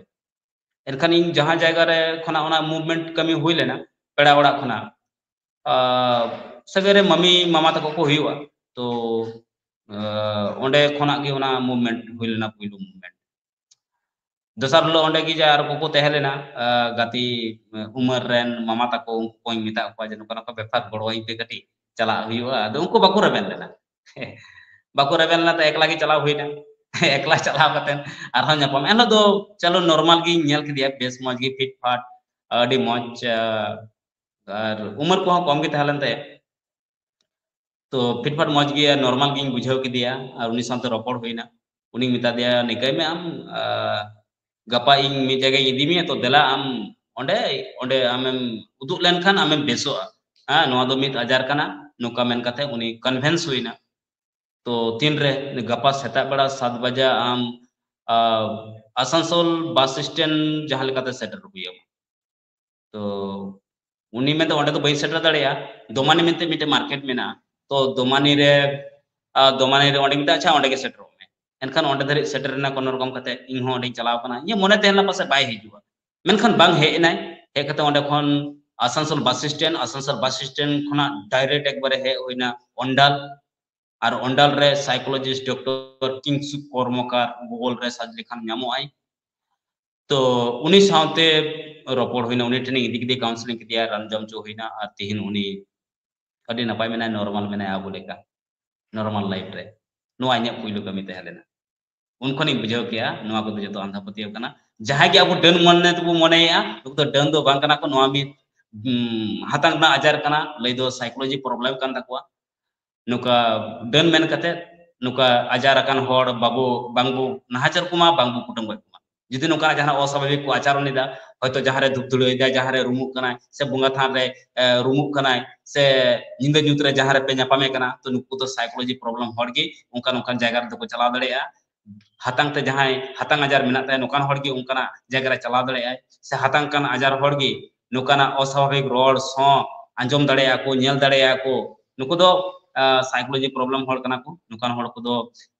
ᱮᱱᱠᱷᱟᱱ ᱤᱧ ᱡᱟᱦᱟᱸ ᱡᱟᱭᱜᱟ ᱨᱮ ᱠᱷᱚᱱᱟᱜ ᱚᱱᱟ movement ᱠᱟᱹᱢᱤ ᱦᱩᱭ ᱞᱮᱱᱟ, ᱯᱮᱲᱟ ᱚᱲᱟᱜ ᱠᱷᱚᱱᱟᱜ, ᱟᱨ ᱥᱟᱹᱜᱟᱹᱭ ᱨᱮ ᱢᱟᱢᱤ ᱢᱟᱢᱟ ᱛᱟᱠᱚ ᱠᱚ ᱦᱩᱭᱩᱜᱼᱟ᱾ ᱛᱚ, ᱟᱨ ᱚᱸᱰᱮ ᱠᱷᱚᱱᱟᱜ ᱜᱮ ᱚᱱᱟ movement ᱦᱩᱭ ᱞᱮᱱᱟ, ᱯᱩᱭᱞᱩ movement᱾ ᱫᱚᱥᱟᱨ ᱦᱤᱞᱳᱜ ᱚᱸᱰᱮ ᱜᱮ ᱡᱟ ᱟᱨ ᱠᱚᱠᱚ ᱛᱟᱦᱮᱸ ᱞᱮᱱᱟ, ᱟᱨ ᱜᱟᱛᱮ ᱩᱢᱮᱨ ᱨᱮᱱ ᱢᱟᱢᱟ ᱛᱟᱠᱚ, ᱩᱱᱠᱩ ᱠᱚᱧ ᱢᱮᱛᱟᱫ ᱠᱚᱣᱟ ᱡᱮ, "ᱱᱚᱝᱠᱟ ᱱᱚᱝᱠᱟ ᱵᱮᱯᱟᱨ, ᱜᱚᱲᱚᱣᱟᱹᱧ ᱯᱮ ᱠᱟᱹᱴᱤᱡ, ᱪᱟᱞᱟᱜ ᱦᱩᱭᱩᱜᱼᱟ᱾" ᱟᱫᱚ ᱩᱱᱠᱩ ᱵᱟᱠᱚ ᱨᱮᱵᱮᱱ ᱞᱮᱱᱟ᱾ ᱵᱟᱠᱚ ᱨᱮᱵᱮᱱ ᱞᱮᱱᱟ, ᱛᱚ ᱮᱠᱞᱟ ᱜᱮ ᱪᱟᱞᱟᱣ ᱦᱩᱭᱱᱟ᱾ ᱮᱠᱞᱟ ᱪᱟᱞᱟᱣ ᱠᱟᱛᱮ ᱟᱨᱦᱚᱸ ᱧᱟᱯᱟᱢ᱾ ᱮᱱᱦᱤᱞᱳᱜ ᱫᱚ ᱪᱚᱞᱚ normal ᱜᱤᱧ ᱧᱮᱞ ᱠᱮᱫᱮᱭᱟ, ᱵᱮᱥ ᱢᱚᱡᱽ ᱜᱮ, ᱯᱷᱤᱴ ᱯᱷᱟᱴ, ᱟᱹᱰᱤ ᱢᱚᱡᱽ, ᱟᱨ ᱩᱢᱮᱨ ᱠᱚᱦᱚᱸ ᱠᱚᱢ ᱜᱮ ᱛᱟᱦᱮᱸ ᱞᱮᱱ ᱛᱟᱭᱟ᱾ ᱛᱚ ᱯᱷᱤᱴ ᱯᱷᱟᱴ ᱢᱚᱡᱽ ᱜᱮ, normal ᱜᱤᱧ ᱵᱩᱡᱷᱟᱹᱣ ᱠᱮᱫᱮᱭᱟ᱾ ᱟᱨ ᱩᱱᱤ ᱥᱟᱶᱛᱮ ᱨᱚᱯᱚᱲ ᱦᱩᱭᱱᱟ᱾ ᱩᱱᱤᱧ ᱢᱮᱛᱟ ᱫᱮᱭᱟ, "ᱱᱤᱠᱟᱹᱭ ᱢᱮ ᱟᱢ, ᱟᱨ ᱜᱟᱯᱟ ᱤᱧ ᱢᱤᱫ ᱡᱟᱭᱜᱟᱧ ᱤᱫᱤ ᱢᱮᱭᱟ, ᱛᱚ ᱫᱮᱞᱟ ᱟᱢ ᱚᱸᱰᱮ ᱚᱸᱰᱮ ᱟᱢᱮᱢ ᱩᱫᱩᱜ ᱞᱮᱱᱠᱷᱟᱱ ᱟᱢᱮᱢ ᱵᱮᱥᱚᱜᱼᱟ᱾ ᱦᱮᱸ, ᱱᱚᱣᱟ ᱫᱚ ᱢᱤᱫ ᱟᱡᱟᱨ ᱠᱟᱱᱟ, ᱱᱚᱝᱠᱟ ᱢᱮᱱ ᱠᱟᱛᱮ ᱩᱱᱤ ᱠᱚᱱᱵᱷᱮᱱᱥ ᱦᱩᱭᱱᱟ᱾ ᱛᱚ ᱛᱤᱱᱨᱮ? ᱜᱟᱯᱟ ᱥᱮᱛᱟᱜ ᱵᱮᱲᱟ ᱥᱟᱛ ᱵᱟᱡᱟ ᱟᱢ ᱟᱥᱟᱱᱥᱳᱞ ᱵᱟᱥ ᱥᱴᱮᱱᱰ ᱡᱟᱦᱟᱸ ᱞᱮᱠᱟᱛᱮ ᱥᱮᱴᱮᱨ ᱦᱩᱭ ᱟᱢᱟ᱾ ᱛᱚ ᱩᱱᱤ ᱢᱮᱱᱫᱟ, ᱚᱸᱰᱮ ᱫᱚ ᱵᱟᱹᱧ ᱥᱮᱴᱮᱨ ᱫᱟᱲᱮᱭᱟᱜᱼᱟ, ᱫᱚᱢᱟᱱᱤ ᱢᱮᱱᱛᱮ ᱢᱤᱫᱴᱮᱱ ᱢᱟᱨᱠᱮᱴ ᱢᱮᱱᱟᱜᱼᱟ᱾ ᱛᱚ ᱫᱚᱢᱟᱱᱤ ᱨᱮ ᱫᱚᱢᱟᱱᱤ ᱨᱮ ᱚᱸᱰᱮ ᱢᱮᱛᱟᱜᱼᱟ, ᱟᱪᱪᱷᱟ, ᱚᱸᱰᱮ ᱜᱮ ᱥᱮᱴᱮᱨᱚᱜ ᱢᱮ᱾ ᱮᱱᱠᱷᱟᱱ ᱚᱸᱰᱮ ᱫᱷᱟᱹᱨᱤᱡ ᱥᱮᱴᱮᱨ ᱨᱮᱱᱟᱜ ᱠᱳᱱᱳ ᱨᱚᱠᱚᱢ ᱠᱟᱛᱮ ᱤᱧ ᱦᱚᱸ ᱚᱸᱰᱮᱧ ᱪᱟᱞᱟᱣ ᱠᱟᱱᱟ᱾ ᱤᱧᱟᱹᱜ ᱢᱚᱱᱮ ᱛᱟᱦᱮᱸ ᱞᱮᱱᱟ ᱯᱟᱥᱮᱡ ᱵᱟᱭ ᱦᱤᱡᱩᱜᱼᱟ, ᱢᱮᱱᱠᱷᱟᱱ ᱵᱟᱝ, ᱦᱮᱡ ᱮᱱᱟᱭ᱾ ᱦᱮᱡ ᱠᱟᱛᱮ ᱚᱸᱰᱮ ᱠᱷᱚᱱ Asansol bus stand, Asansol bus stand ᱠᱷᱚᱱᱟᱜ ᱰᱟᱭᱨᱮᱠᱴ ᱮᱠᱵᱟᱨᱮ ᱦᱮᱡ ᱦᱩᱭᱱᱟ ᱚᱱᱰᱟᱞ᱾ ᱟᱨ ᱚᱱᱰᱟᱞ ᱨᱮ ᱥᱟᱭᱠᱳᱞᱚᱡᱤᱥᱴ ᱰᱚᱠᱴᱚᱨ ᱠᱤᱝᱥᱩᱠ ᱠᱚᱨᱢᱚᱠᱟᱨ, ᱜᱩᱜᱚᱞ ᱨᱮ ᱥᱟᱨᱪ ᱞᱮᱠᱷᱟᱱ ᱧᱟᱢᱚᱜᱼᱟᱭ᱾ ᱛᱚ ᱩᱱᱤ ᱥᱟᱶᱛᱮ ᱨᱚᱯᱚᱲ ᱦᱩᱭᱱᱟ, ᱩᱱᱤ ᱴᱷᱮᱱᱤᱧ ᱤᱫᱤ ᱠᱮᱫᱮᱭᱟ, ᱠᱟᱣᱩᱱᱥᱮᱞᱤᱝ ᱠᱮᱫᱮᱭᱟ, ᱨᱟᱱ ᱡᱚᱢ ᱦᱚᱪᱚ ᱦᱩᱭᱱᱟ᱾ ᱟᱨ ᱛᱤᱦᱤᱧ ᱩᱱᱤ ᱟᱹᱰᱤ ᱱᱟᱯᱟᱭ ᱢᱮᱱᱟᱭ, ᱱᱚᱨᱢᱟᱞ ᱢᱮᱱᱟᱭ, ᱟᱵᱚ ᱞᱮᱠᱟ ᱱᱚᱨᱢᱟᱞ ᱞᱟᱭᱤᱯᱷ ᱨᱮ᱾ ᱱᱚᱣᱟ ᱤᱧᱟᱹᱜ ᱯᱩᱭᱞᱩ ᱠᱟᱹᱢᱤ ᱛᱟᱦᱮᱸ ᱞᱮᱱᱟ᱾ ᱩᱱ ᱠᱷᱚᱱᱤᱧ ᱵᱩᱡᱷᱟᱹᱣ ᱠᱮᱜᱼᱟ ᱱᱚᱣᱟ ᱠᱚᱫᱚ ᱡᱚᱛᱚ ᱟᱸᱫᱷᱟ ᱯᱟᱹᱛᱭᱟᱹᱣ ᱠᱟᱱᱟ᱾ ᱡᱟᱦᱟᱸᱭ ᱜᱮ ᱟᱵᱚ ᱰᱟᱹᱱ ᱢᱚᱱᱮ ᱛᱮᱵᱚ ᱢᱚᱱᱮᱭᱮᱜᱼᱟ, ᱱᱩᱠᱩ ᱫᱚ ᱰᱟᱹᱱ ᱫᱚ ᱵᱟᱝ ᱠᱟᱱᱟ ᱠᱚ, ᱱᱚᱣᱟ ᱢᱤᱫ ᱦᱟᱛᱟᱝ ᱨᱮᱱᱟᱜ ᱟᱡᱟᱨ ᱠᱟᱱᱟ, ᱞᱟᱹᱭ ᱫᱚ ᱥᱟᱭᱠᱳᱞᱚᱡᱤ ᱯᱨᱚᱵᱞᱮᱢ ᱠᱟᱱ ᱛᱟᱠᱚᱣᱟ᱾ ᱱᱚᱝᱠᱟ ᱰᱟᱹᱱ ᱢᱮᱱ ᱠᱟᱛᱮ ᱱᱚᱝᱠᱟ ᱟᱡᱟᱨ ᱟᱠᱟᱱ ᱦᱚᱲ ᱵᱟᱵᱚ, ᱵᱟᱝᱵᱚ ᱱᱟᱦᱟᱪᱟᱨ ᱠᱚᱢᱟ, ᱵᱟᱝᱵᱚ ᱠᱩᱴᱟᱹᱢ ᱜᱚᱡ ᱠᱚᱢᱟ᱾ ᱡᱩᱫᱤ ᱱᱚᱝᱠᱟᱱᱟᱜ ᱡᱟᱦᱟᱱᱟᱜ ᱚᱥᱟᱵᱷᱟᱵᱤᱠ ᱠᱚ ᱟᱪᱟᱨᱚᱱ ᱮᱫᱟ, ᱦᱚᱭᱛᱳ ᱡᱟᱦᱟᱸ ᱨᱮ ᱫᱷᱩᱯ ᱫᱷᱩᱲᱟᱹᱣ ᱮᱫᱟᱭ, ᱡᱟᱦᱟᱸ ᱨᱮ ᱨᱩᱢᱩᱜ ᱠᱟᱱᱟᱭ, ᱥᱮ ᱵᱚᱸᱜᱟ ᱛᱷᱟᱱ ᱨᱮ ᱨᱩᱢᱩᱜ ᱠᱟᱱᱟᱭ, ᱥᱮ ᱧᱤᱫᱟᱹ ᱧᱩᱛ ᱨᱮ ᱡᱟᱦᱟᱸ ᱨᱮᱯᱮ ᱧᱟᱯᱟᱢᱮ ᱠᱟᱱᱟ, ᱛᱚ ᱱᱩᱠᱩ ᱫᱚ ᱥᱟᱭᱠᱳᱞᱚᱡᱤ ᱯᱨᱚᱵᱞᱮᱢ ᱦᱚᱲ ᱜᱮ ᱚᱱᱠᱟᱱ ᱚᱱᱠᱟᱱ ᱡᱟᱭᱜᱟ ᱨᱮᱫᱚ ᱠᱚ ᱪᱟᱞᱟᱣ ᱫᱟᱲᱮᱭᱟᱜᱼᱟ᱾ ᱦᱟᱛᱟᱝ ᱛᱮ ᱡᱟᱦᱟᱸᱭ ᱦᱟᱛᱟᱝ ᱟᱡᱟᱨ ᱢᱮᱱᱟᱜ ᱛᱟᱭᱟ, ᱱᱚᱝᱠᱟᱱ ᱦᱚᱲ ᱜᱮ ᱚᱱᱠᱟᱱᱟᱜ ᱡᱟᱭᱜᱟ ᱨᱮ ᱪᱟᱞᱟᱣ ᱫᱟᱲᱮᱭᱟᱜᱼᱟᱭ, ᱥᱮ ᱦᱟᱛᱟᱝ ᱠᱟᱱ ᱟᱡᱟᱨ ᱦᱚᱲ ᱜᱮ ᱱᱚᱝᱠᱟᱱᱟᱜ ᱚᱥᱟᱵᱷᱟᱵᱤᱠ ᱨᱚᱲ ᱥᱚᱸ ᱟᱸᱡᱚᱢ ᱫᱟᱲᱮᱭᱟᱜᱼᱟ ᱠᱚ, ᱧᱮᱞ ᱫᱟᱲᱮᱭᱟᱜᱼᱟ ᱠᱚ᱾ ᱱᱩᱠᱩ ᱫᱚ ᱥᱟᱭᱠᱳᱞᱚᱡᱤ ᱯᱨᱚᱵᱞᱮᱢ ᱦᱚᱲ ᱠᱟᱱᱟ ᱠᱚ᱾ ᱱᱚᱝᱠᱟᱱ ᱦᱚᱲ ᱠᱚᱫᱚ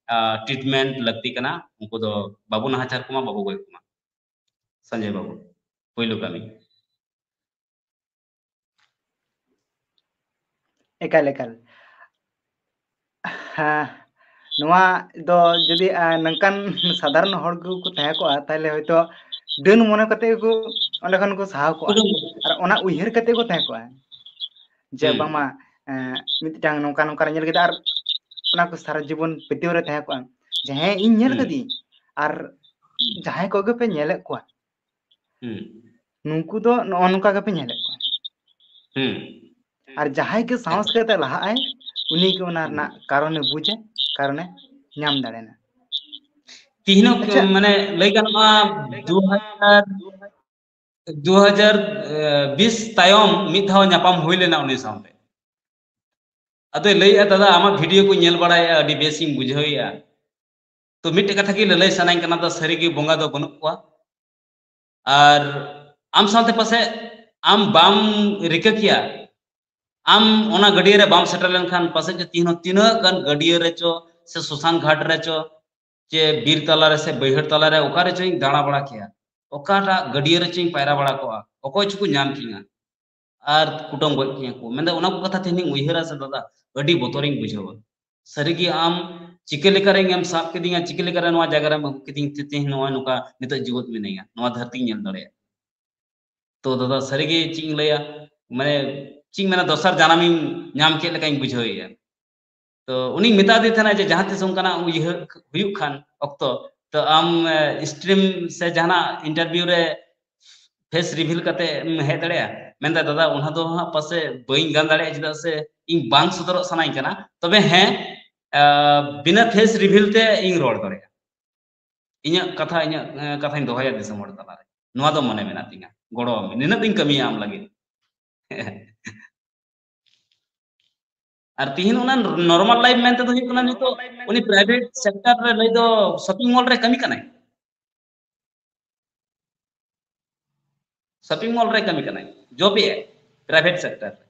ᱴᱨᱤᱴᱢᱮᱱᱴ ᱞᱟᱹᱠᱛᱤ ᱠᱟᱱᱟ᱾ ᱩᱱᱠᱩ ᱫᱚ ᱵᱟᱵᱚ ᱱᱟᱦᱟᱪᱟᱨ ᱠᱚᱢᱟ, ᱵᱟᱵᱚ ᱜᱚᱡ ᱠᱚᱢᱟ᱾ ᱥᱚᱧᱡᱚᱭ ᱵᱟᱵᱩ, ᱯᱩᱭᱞᱩ ᱠᱟᱹᱢᱤ᱾ ᱮᱠᱟᱞ, ᱮᱠᱟᱞ᱾ ᱦᱮᱸ, ᱱᱚᱣᱟ ᱫᱚ ᱡᱩᱫᱤ ᱱᱚᱝᱠᱟᱱ ᱥᱟᱫᱷᱟᱨᱚᱱ ᱦᱚᱲ ᱠᱚᱠᱚ ᱛᱟᱦᱮᱸ ᱠᱚᱜᱼᱟ, ᱛᱟᱦᱚᱞᱮ ᱦᱚᱭᱛᱳ ᱰᱟᱹᱱ ᱢᱚᱱᱮ ᱠᱟᱛᱮ ᱜᱮᱠᱚ ᱚᱸᱰᱮ ᱠᱷᱚᱱ ᱠᱚ ᱥᱟᱦᱟᱣ ᱠᱚᱜᱼᱟ᱾ ᱟᱨ ᱚᱱᱟ ᱩᱭᱦᱟᱹᱨ ᱠᱟᱛᱮ ᱠᱚ ᱛᱟᱦᱮᱸ ᱠᱚᱜᱼᱟ ᱡᱮ ᱵᱟᱝᱢᱟ ᱢᱤᱫᱴᱟᱝ ᱱᱚᱝᱠᱟ ᱱᱚᱝᱠᱟ ᱧᱮᱞ ᱠᱮᱫᱟ, ᱟᱨ ᱚᱱᱟ ᱠᱚ ᱥᱟᱨᱟ ᱡᱤᱵᱚᱱ ᱯᱟᱹᱛᱭᱟᱹᱣ ᱨᱮ ᱛᱟᱦᱮᱸ ᱠᱚᱜᱼᱟ ᱡᱮ ᱦᱮᱸ, ᱤᱧ ᱧᱮᱞ ᱠᱟᱹᱫᱤᱧ᱾ ᱟᱨ ᱡᱟᱦᱟᱸᱭ ᱠᱚᱜᱮ ᱯᱮ ᱧᱮᱞᱮᱫ ᱠᱚᱣᱟ, ᱱᱩᱠᱩ ᱫᱚ ᱱᱚᱜᱼᱚ ᱱᱚᱝᱠᱟ ᱜᱮᱯᱮ ᱧᱮᱞᱮᱫ ᱠᱚᱣᱟ᱾ ᱟᱨ ᱡᱟᱦᱟᱸᱭ ᱜᱮ ᱥᱟᱦᱚᱥ ᱠᱟᱛᱮ ᱞᱟᱦᱟᱜ ᱟᱭ, ᱩᱱᱤ ᱜᱮ ᱚᱱᱟ ᱨᱮᱱᱟᱜ ᱠᱟᱨᱚᱱᱮ ᱵᱩᱡᱟ, ᱠᱟᱨᱚᱱᱮ ᱧᱟᱢ ᱫᱟᱲᱮᱭᱟᱜᱼᱟ᱾ ᱛᱤᱦᱤᱧ ᱦᱚᱸ ᱟᱪᱪᱷᱟ᱾ ᱢᱟᱱᱮ ᱞᱟᱹᱭ ᱜᱟᱱᱚᱜᱼᱟ, ᱫᱩ ᱦᱟᱡᱟᱨ ᱫᱩ ᱦᱟᱡᱟᱨ ᱵᱤᱥ ᱛᱟᱭᱚᱢ ᱢᱤᱫ ᱫᱷᱟᱣ ᱧᱟᱯᱟᱢ ᱦᱩᱭ ᱞᱮᱱᱟ ᱩᱱᱤ ᱥᱟᱶᱛᱮ᱾ ᱟᱫᱚᱭ ᱞᱟᱹᱭᱮᱜᱼᱟ, "ᱫᱟᱫᱟ, ᱟᱢᱟᱜ ᱵᱷᱤᱰᱤᱭᱳ ᱠᱚᱧ ᱧᱮᱞ ᱵᱟᱲᱟᱭᱮᱜᱼᱟ, ᱟᱹᱰᱤ ᱵᱮᱥᱤᱧ ᱵᱩᱡᱷᱟᱹᱣᱮᱜᱼᱟ, ᱛᱚ ᱢᱤᱫᱴᱮᱡ ᱠᱟᱛᱷᱟ ᱜᱮ ᱞᱟᱹᱞᱟᱹᱭ ᱥᱟᱱᱟᱧ ᱠᱟᱱᱟ, ᱫᱟ, ᱥᱟᱹᱨᱤᱜᱮ ᱵᱚᱸᱜᱟ ᱫᱚ ᱵᱟᱹᱱᱩᱜ ᱠᱚᱣᱟ? ᱟᱨ ᱟᱢ ᱥᱟᱶᱛᱮ ᱯᱟᱥᱮᱡ ᱟᱢ ᱵᱟᱢ ᱨᱤᱠᱟᱹ ᱠᱮᱭᱟ, ᱟᱢ ᱚᱱᱟ ᱜᱟᱹᱰᱭᱟᱹ ᱨᱮ ᱵᱟᱢ ᱥᱮᱴᱮᱨ ᱞᱮᱱᱠᱷᱟᱱ ᱯᱟᱥᱮᱡ ᱪᱚ ᱛᱤᱱᱟᱹᱜ ᱜᱟᱱ ᱜᱟᱹᱰᱭᱟᱹ ᱨᱮᱪᱚ ᱥᱮ ᱥᱚᱥᱟᱱ ᱜᱷᱟᱴ ᱨᱮᱪᱚ ᱪᱮ ᱵᱤᱨ ᱛᱟᱞᱟ ᱨᱮ ᱥᱮ ᱵᱟᱹᱭᱦᱟᱹᱲ ᱛᱟᱞᱟ ᱨᱮ ᱚᱠᱟ ᱨᱮᱪᱚᱧ ᱫᱟᱬᱟ ᱵᱟᱲᱟ ᱠᱮᱭᱟ, ᱚᱠᱟᱴᱟᱜ ᱜᱟᱹᱰᱭᱟᱹ ᱨᱮᱪᱚᱧ ᱯᱟᱭᱨᱟ ᱵᱟᱲᱟ ᱠᱚᱜᱼᱟ, ᱚᱠᱚᱭ ᱪᱚᱠᱚ ᱧᱟᱢ ᱠᱤᱧᱟ ᱟᱨ ᱠᱩᱴᱟᱹᱢ ᱜᱚᱡ ᱠᱤᱧᱟ ᱠᱚ᱾" ᱢᱮᱱᱫᱟ, ᱚᱱᱟ ᱠᱚ ᱠᱟᱛᱷᱟ ᱛᱮᱦᱮᱧ ᱤᱧ ᱩᱭᱦᱟᱹᱨᱟ ᱥᱮ ᱫᱟᱫᱟ, ᱟᱹᱰᱤ ᱵᱚᱛᱚᱨᱤᱧ ᱵᱩᱡᱷᱟᱹᱣᱟ᱾ ᱥᱟᱹᱨᱤᱜᱮ ᱟᱢ ᱪᱤᱠᱟᱹ ᱞᱮᱠᱟᱨᱮ ᱤᱧᱮᱢ ᱥᱟᱵ ᱠᱤᱫᱤᱧᱟ, ᱪᱤᱠᱟᱹ ᱞᱮᱠᱟᱨᱮ ᱱᱚᱣᱟ ᱡᱟᱭᱜᱟ ᱨᱮᱢ ᱟᱹᱜᱩ ᱠᱤᱫᱤᱧ ᱛᱮ ᱛᱮᱦᱮᱧ ᱱᱚᱜᱼᱚᱭ ᱱᱚᱝᱠᱟ ᱱᱤᱛᱚᱜ ᱡᱤᱣᱮᱫ ᱢᱤᱱᱟᱹᱧᱟ, ᱱᱚᱣᱟ ᱫᱷᱟᱹᱨᱛᱤᱧ ᱧᱮᱞ ᱫᱟᱲᱮᱭᱟᱜᱼᱟ᱾ ᱛᱚ ᱫᱟᱫᱟ, ᱥᱟᱹᱨᱤᱜᱮ ᱪᱮᱫ ᱤᱧ ᱞᱟᱹᱭᱟ, ᱢᱟᱱᱮ ᱪᱮᱫ ᱤᱧ ᱢᱮᱱᱟ, ᱫᱚᱥᱟᱨ ᱡᱟᱱᱟᱢᱤᱧ ᱧᱟᱢ ᱠᱮᱫ ᱞᱮᱠᱟᱧ ᱵᱩᱡᱷᱟᱹᱣᱮᱫᱼᱟ᱾ ᱛᱚ ᱩᱱᱤᱧ ᱢᱮᱛᱟ ᱫᱮ ᱛᱟᱦᱮᱱᱟ ᱡᱮ ᱡᱟᱦᱟᱸ ᱛᱤᱥ ᱚᱱᱠᱟᱱᱟᱜ ᱩᱭᱦᱟᱹᱨ ᱦᱩᱭᱩᱜ ᱠᱷᱟᱱ ᱚᱠᱛᱚ, ᱛᱚ ᱟᱢ ᱥᱴᱨᱤᱢ ᱥᱮ ᱡᱟᱦᱟᱱᱟᱜ ᱤᱱᱴᱟᱨᱵᱷᱤᱭᱩ ᱨᱮ ᱯᱷᱮᱥ ᱨᱤᱵᱷᱤᱞ ᱠᱟᱛᱮ ᱮᱢ ᱦᱮᱡ ᱫᱟᱲᱮᱭᱟᱜᱼᱟ? ᱢᱮᱱᱫᱟ, ᱫᱟᱫᱟ, ᱚᱱᱟ ᱫᱚ ᱦᱟᱸᱜ ᱯᱟᱥᱮ ᱵᱟᱹᱧ ᱜᱟᱱ ᱫᱟᱲᱮᱭᱟᱜᱼᱟ, ᱪᱮᱫᱟᱜ ᱥᱮ ᱤᱧ ᱵᱟᱝ ᱥᱚᱫᱚᱨᱚᱜ ᱥᱟᱱᱟᱧ ᱠᱟᱱᱟ, ᱛᱚᱵᱮ ᱦᱮᱸ, ᱟᱸ, ᱵᱤᱱᱟᱹ ᱯᱷᱮᱥ ᱨᱤᱵᱷᱤᱞ ᱛᱮ ᱤᱧ ᱨᱚᱲ ᱫᱟᱲᱮᱭᱟᱜᱼᱟ᱾ ᱤᱧᱟᱹᱜ ᱠᱟᱛᱷᱟ, ᱤᱧᱟᱹᱜ, ᱮᱸ, ᱠᱟᱛᱷᱟᱧ ᱫᱚᱦᱚᱭᱟ ᱫᱤᱥᱚᱢ ᱦᱚᱲ ᱛᱟᱞᱟᱨᱮ᱾ ᱱᱚᱣᱟ ᱫᱚ ᱢᱚᱱᱮ ᱢᱮᱱᱟᱜ ᱛᱤᱧᱟ, ᱜᱚᱲᱚ ᱟᱢ, ᱱᱤᱱᱟᱹᱜ ᱫᱚᱧ ᱠᱟᱹᱢᱤᱭᱟ ᱟᱢ ᱞᱟᱹᱜᱤᱫ᱾ ᱟᱨ ᱛᱤᱦᱤᱧ ᱚᱱᱟ ᱱᱚᱨᱢᱟᱞ ᱞᱟᱭᱤᱯᱷ ᱢᱮᱱᱛᱮ ᱫᱚ ᱦᱩᱭᱩᱜ ᱠᱟᱱᱟ, ᱱᱤᱛᱚᱜ ᱩᱱᱤ ᱯᱨᱟᱭᱵᱷᱮᱴ ᱥᱮᱠᱴᱚᱨ ᱨᱮ ᱞᱟᱹᱭ ᱫᱚ ᱥᱚᱯᱤᱝ ᱢᱚᱞ ᱨᱮ ᱠᱟᱹᱢᱤ ᱠᱟᱱᱟᱭ, ᱥᱚᱯᱤᱝ ᱢᱚᱞ ᱨᱮ ᱠᱟᱹᱢᱤ ᱠᱟᱱᱟᱭ, ᱡᱚᱵ ᱮ ᱯᱨᱟᱭᱵᱷᱮᱴ ᱥᱮᱠᱴᱚᱨ ᱨᱮ᱾